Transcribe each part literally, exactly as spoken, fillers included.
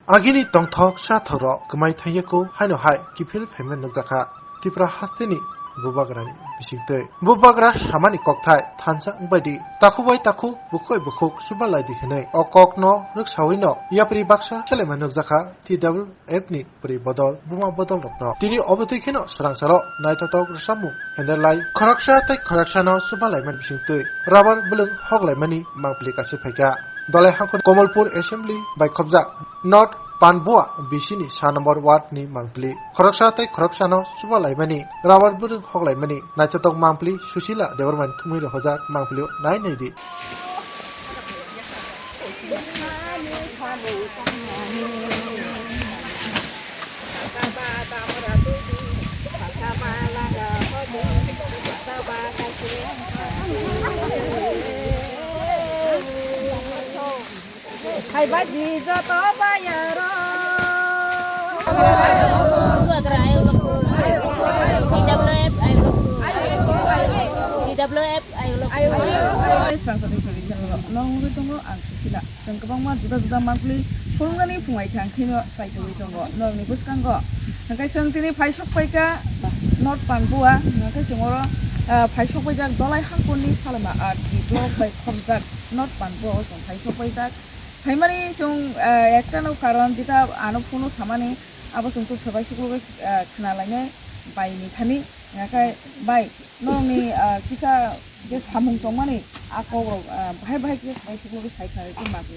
Agini tongthok sathok rok kwmai thangya kho haino hai kiphil phaimani nukjakha Tipra hasteni bubagrani bisingtwi. Bubagra samani kokthai thansa wngbaidi takhuk bai takhuk bukhuk bai bukhuk chuba laidi hinwi o kokno rwksawino yapri baksa khelaima nukjakha T W F ni pwrwi bodol buma bodol rokno. Tini obotwi kheno swrangsaro naithotok rwchapmung henderlai khoroksa tei khoroksano chuba laimani bisingtwi rubber bwlwng hoklaimani mangpili kaisa phaikha. Dolai hangkhor Komolpur Assembly bai khobjak North Panbua B C ni sa number ward ni mangpili khoroksa tei khoroksano chuba laimani rubber bwrwng hoklaimani naithotok mangpili Susila Debbarmani thumwi rohorjak mangpilio nai naidi. Hai baji joto bayaro. T W F ayok lokhu. T W F ayok lokhu. Srang sati phaikha channel o. Nong wngwi tongo ang Susila. Chwng kwbangma juda juda mangpili phunuknani phungai thang kheno chaitugwi tongo norokni bwskango. Hwnkhe chwng tini phai sok phaikha North Panbua. Hwnkhe chwng oro, ah, phai sok phaijak Dolai Hangkonni Salama R D block bai khobjak North Panbua o chwng phai sok phaijak. Phaimani chwng, ah, ektano karon jeta ano phone o samani abo chwng to swbai suklugwi, ah, khna lainai bai ni thani. Hwnkhe bai norokni, ah, kisa je samung tongmani a kok rok, ah, bahai bahai kisa swbai suklugwi sai kha khe ma khe.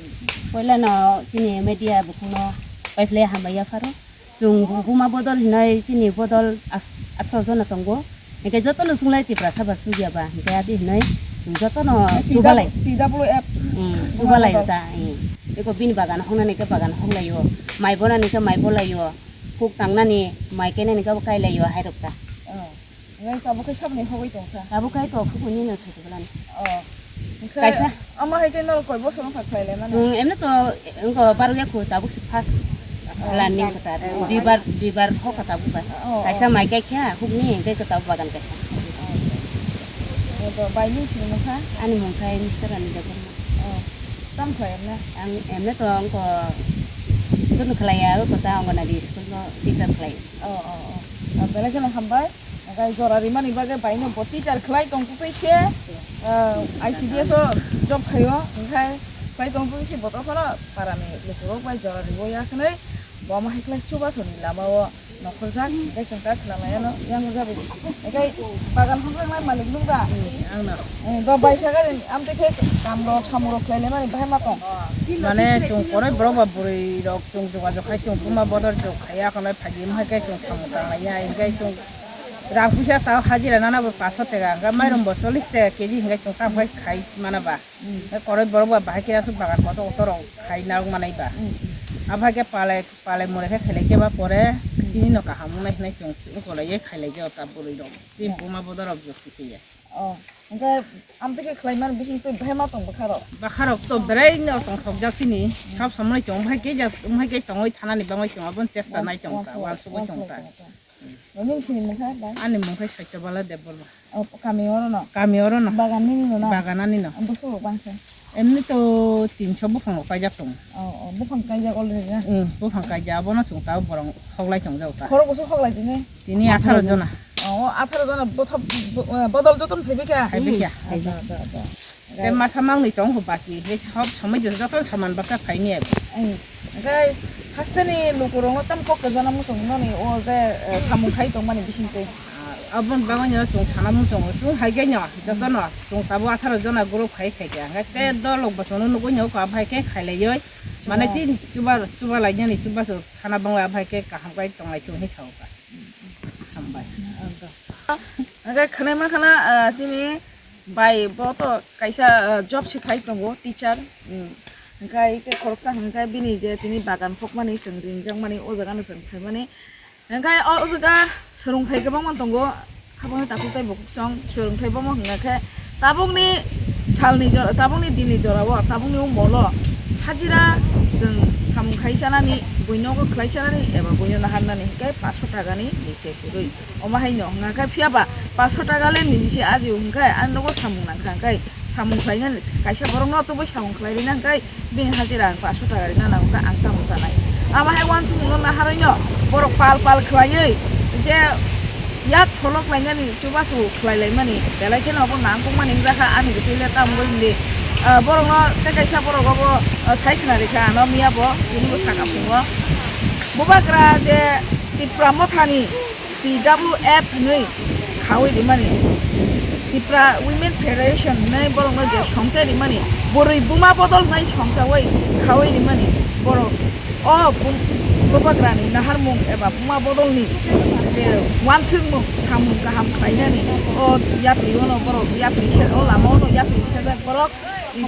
Poila no chini media bukhuk no paiphlai hambai yapharo. Chwng buma bodol hinwi chini bodol as-, atharo jona tongo. Hwnkhe jotono chwnglai Tiprasa ba chukya ba. Hwnkhe adi hinwi chwng jotono T W F chubalai. T W F. Hmm, buma chubalai bodol. Ta, hmm. Eko bini bagan hongnani khe bagan honglaio. Mai bonani khe mai bolaio. Khuk tangnani, mai kainani khe bo kailaio hairok ta. Oh. Ngai tabuk khe sabni hogwi tongsa. Tabuk khe kok khukuni no sotwglani. Oh. Hwnkhe kaisa. Amo hai khe norok koi bosor wngkha khlai lai mano? Chwng emne to wngkha barwi ya khu tabuk si first. Oh, running kha ta. Oh. Duibar, duibar hokha tabuk bai. Oh, oh. Kaisa mai kai kha hukni hwnkhe khe tabuk bagan kaisa. Oh. Oh, to bai nung sini mungkha? Ani mungkha Mister Ani Debbarma. Oh. Tam khlai emne? Ang emne to wngkha kunu khlai ya, wngkha ta Anganwadi school no teacher khlai. Oh, oh, oh. Ah, belai kheno hambai. Hwnkhe jora rimani bagwi baino bo teacher khlai tong twi se, ah, I C D S o job khaio, hwnkhe khlai tong twi se bo to phano parani lukurok bai jora ribo ya khwnwi bo ma hai khlai chubachu ni lama o nokhorjak, hwnkhe chwng ta khna maya no yang jabi. Hwnkhe bagan hwnkhai nai malik nung da? Hmm, ang no. Hmm, bo bai sa gari am twi khe kam rok samung rok khlai lai mani bahai ma tong. Mane chwng koroi borok ba bwrwi rok chwng jogajog khai chwng buma bodol chwng khaiya khwnai phaidi wngkha khe chwng samung tanglai ya, hwnkhe chwng Rang puisa tao hajira nana bo paso tega, hwnkhe mairum bo chollish tega K G hwnkhe chwng tamo khai khai mana ba. Hmm. Hwnkhe koroi borok ba bahai khe aswk bagan kotor kotor rok khai narwk manai ba. Hmm, hmm. Abo hai khe palai, palai mure khe khailai khe ba pore Hmm. chini no kaham wngnai hwnwi chwng ukolai ye khailai khe o ta bwrwi rok. Chini Hmm. buma bodol rok jokti khe ye. Oh, hwnkhe amtwi khe khlai mani bising twi bahai ma tong bwkha rok? Bwkha rok to berai no tong thok jak chini. Hmm. Sab samani chwng bahai khe jak, bahai khe tongwi thanani bagwi chwng aboni chesta Wan-, nai tong kha, wansuk, wansuk bai tong kha. Nini sini mungkha bai? Ani mungkha Saitya Bala Debbarma. Oh, kami oro no? Kami oro no. Bagan nini no na? Bagan ani no. Ang bwswk rok bangsa? Emni to tinso buphang rok kaijak tongo. Oh, oh, buphang kaijak already na? Hmm, buphang kaijak, abono chwng tao borok hoklai tongjak ta. Khorok bwswk hoklai tini? Tini atharo jona. Oh, atharo jona bothop, bo-, eh, bodol joton phaibai kha? Phaibai kha. Acha, acha, acha. Tei masa mangni tong kho baki, he sob somoi joto soman baksa phaini abo. Ai, hwnkhe hasteni lukurokno tamo kok kwchana muchung noni o je, eh, samung khai tongmani bisingtwi. Ah, aboni bagwino chwng sana muchungo, chwng hai khe no, jotono, chwng tabuk atharo jona group khai khai khe, hwnkhe tei dolok bo chwngno nugui nw kha, abo hai khe khailaioi, mane chini chuba, chuba lainani chubachu sana bangla abo hai khe kaham khai tonglai chwng hinwi sao kha. Hambai. Hwnkhe khwnai mankha na, ah, chini Bai, bo to kaisa, ah, job se khai tongo, teacher. Hmm. Hwnkhe tei khoroksa hwnkhe bini je tini bagan phokmani chwng ringjakmani, o jaga no chwng phaimani. Hwnkhe o, o jaga swrwngthai kwbangma tongo, habangni takhuk tei bukhuk chwng swrwngthai bomo hwnkhe tabukni salni jora, tabukni dinni jorao, tabukni o molo hajira chwng samung khai chanani, buino khlai chanani eba buino naharnani hwnkhe paanch sho takani niche kwrwi. Omo haino hwnkha khe, phiya ba paanch sho taka le nini se ajio hwnkhe, ani nogo samung nangkha hwnkhe, samung khlainani kaisa borokno tubui samung khlai rina hwnkhe, bini hajira ang paanch sho taka rina nango hwnkhe, ang tamo chanai? Abo hai uansukmungno naharwi no borok pal pal khlaiwi je yak pholok lainani chubachu khlai laimani, belai kheno abo nangkukmani wngjakha ani bwtwi le tamo wngwi hwnwi. Ah, borokno tei kaisa borok abo, ah, sai khna rikha ano miya bo tini bo saka phungo. Bubagra je Tipra Mothani T W F hwnwi khawi rimani, Tipra Women Federation hwnwi borokno je songchai rimani, bwrwi buma bodol hwnwi songchawi khawi rimani, borok o bum-, bubagrani naharmung eba buma bodolni je uansukmung samung kaham khlainani o yapri ono borok yapri se-, o lama ono yapri sejak borok.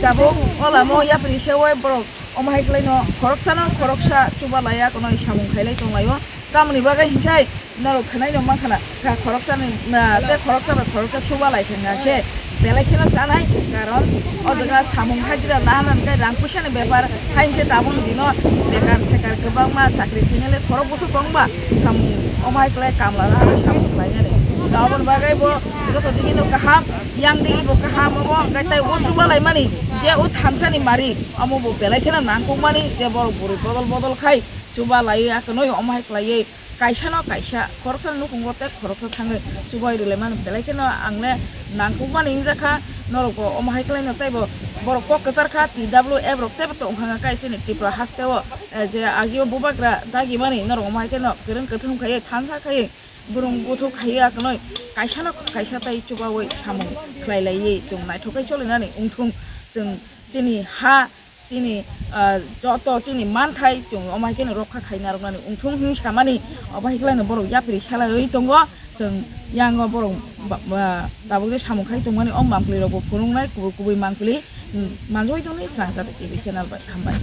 Tabuk o lama o yapri sewai borok omo hai khlaino khoroksano khoroksa chuba laiya kono samung khailai tonglaio. Tamoni bagwi hinkhe norok khwnai no mankha na, kha khoroksa ni, na, tei khoroksa bai khoroksa chuba lai thangna khe belai kheno chanai, karon o jaga samung hajira naharna hwnkhe rang puisa ni bepar, hai hinkhe tabuk ni dino bekar sekar kwbangma chakri khainai le khorok bwswk tongba samung omo hai khlai kamla naharwi samung khlainani. Aboni bagwi bo joto digi no kaham, yang digi bo kaham omo hwnkhe tei o chuba lai mani je o thansa ni mari omo bo belai kheno nangkukmani je borok bwrwi bodol bodol khai chuba laiwi akhwnwi omo hai khlaiwi kaisa no kaisa khoroksa nukhungo tei khoroksa thangwi chubai rwlaimani belai kheno ang le nangkukmani wngjakha. Norok bo omo hai khlaino tei bo borok kok kwchar kha, T W F rok teibo tongkha kai chini Tripura haste o, eh, je agio bubagra dagimani norok omo hai kheno kwrwng kwthwng khaiwi thansa khaiwi bwrwng buthuk khaiwi akhwnwi kaisa no kaisa tei chubawi samung khlai laiwi chwng naithok khe cholinani wngthung, chwng chini ha chini, ah, joto chini manthai chwng omo hai kheno rokha khai narwknani wngthung hwnwi samani, obo hai khlaino borok yapri salaiwi tongo. Chwng yango borok ba, ba, tabuk je samung khai tongmani o mangpili rokbo phunuknai kubui kubui mangpili, mm, manjagwi tongni Swrangchati T V channel bai. Hambai.